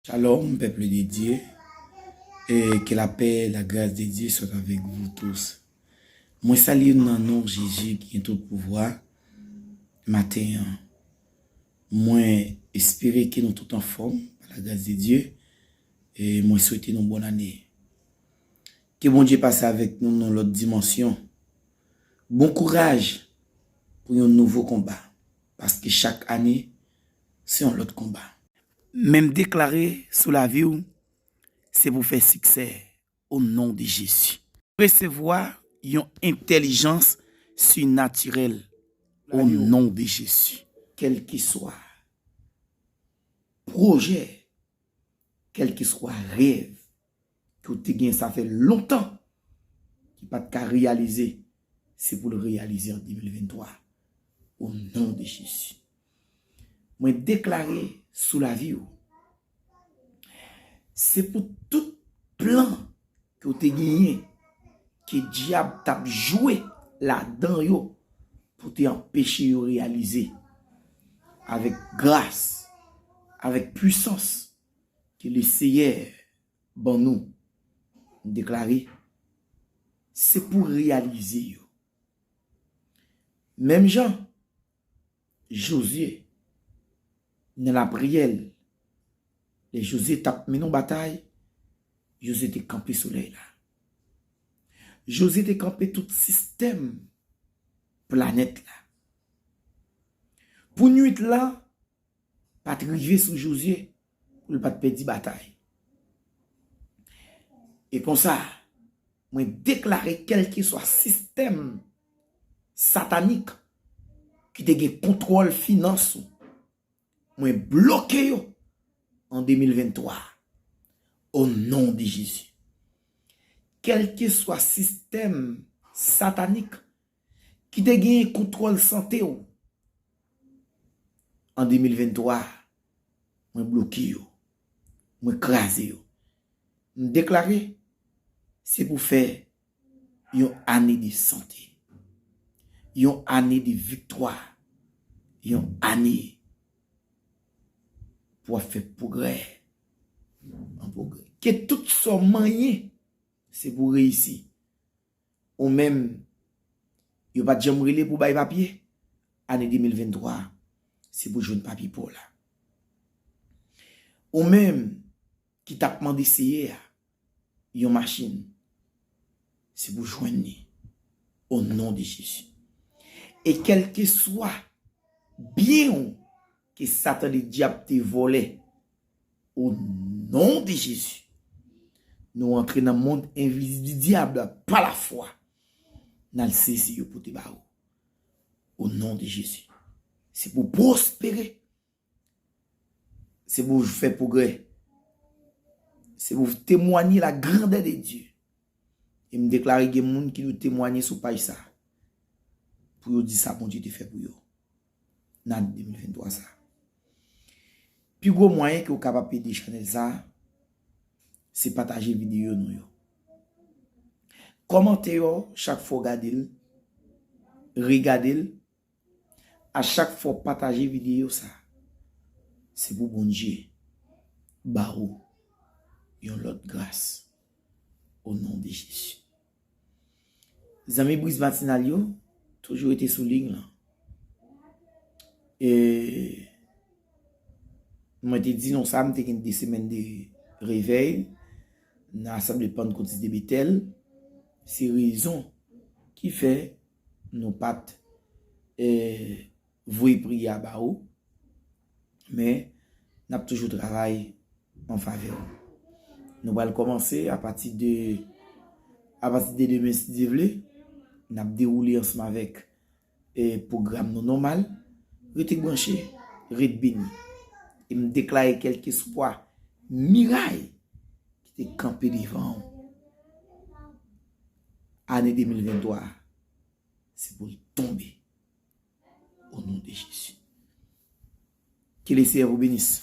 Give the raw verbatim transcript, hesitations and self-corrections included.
Shalom, peuple de Dieu, et que la paix, la grâce de Dieu soit avec vous tous. Mwen salye nou nan non Jezi ki gen tout pouvwa maten an. Mwen espere ke nou tout anfòm, pa la gras de Dye, e mwen swete nou bòn ane. Ke Bondye pase avèk nou nan lòt dimansyon. Bon kouraj pou yon nouvo konba, paske chak ane, se yon lòt konba. Men m deklare sou lavi w, se pou fè siksè, o non de Jezi. Resevwa yon entèlijans sinatirèl, o non de Jezi. Kèlkeswa pwojè, kèlkeswa rèv ke w te gen, sa fè lontan, ki pa t ka reyalize, se pou l reyalize an de mil venntwa, o non de Jezi. Mwen deklare sou lavi w, se pou tout plan ke w te genyen, ke dyab t ap jwe ladan yo pou te anpeche yo reyalize, avèk gras, avèk pwisans ke Leseyè ban nou, m deklare, se pou reyalize yo. Menm jan Jozye, nan lapriyè l, lè Jozye t ap mennen yon batay, Jozye te kanpe solèy la. Jozye te kanpe tout sistèm planèt la. Pou nwit la pa t rive sou Jozye, pou l pa t pèdi batay. E konsa, mwen deklare kèlkeswa sistèm satanik ki te gen kontwòl finans ou, mwen bloke yo an de mil venntwa, o non de Jezi. Kèlkeswa sistèm satanik ki te genyen kontwòl sante w, an de mil venntwa, mwen bloke yo, mwen kraze yo. M deklare, se pou fè yon ane de sante, yon ane de viktwa, yon ane pou w ap fè pwogrè an pwogrè. Ke tout sa w manyen, se pou reyisi. Ou menm, yo pa t janm rele pou bay papye, ane de mil venntwa, se pou jwenn papye pa w la. Ou menm ki t ap mande Seyè a yon machin, se pou jwenn li, o non de Jezi. E kèlkeswa byen w ke Satan ledyab te vòlè, o non de Jezi, nou antre nan mond envizib di dyab la pa lafwa. N al sezi yo pote ba ou. O non de Jezi. Se pou pwospere. Se pou fè pwogrè. Se pou temwanye la grandè de Dye. E m deklare gen moun ki dwe temwanye sou paj sa. Pou yo di sa Bondye te fè pou yo. Nan de mil venntwa sa. Pi gwo mwayen ke w kapab ede chanèl sa, se pataje videyo nou yo. Kòmante yo chak fwa w gade l, regade l. A chak fwa w pataje videyo sa, se pou Bondye ba ou yon lòt gras. O non de Jezi. Zanmi Bris Matinal yo, toujou rete sou liy lan. E mwen te di nou sa, m te gen de semèn de revèy nan Asanble Pannkotis de Betèl. Se rezon ki fè nou pa t, eh, voye priyè a ba ou, men n ap toujou travay an favè w. Nou pral kòmanse apati de, apati de demen, si Dye vle, n ap dewoule ansanm avèk, eh, pwogram nou nòmal. Rete branche, ret beni. E m deklare kèlkeswa miray ki te kanpe devan w ane de mil venntwa a, se pou l tonbe. O non de Jezi. Ke Leseyè vou benis.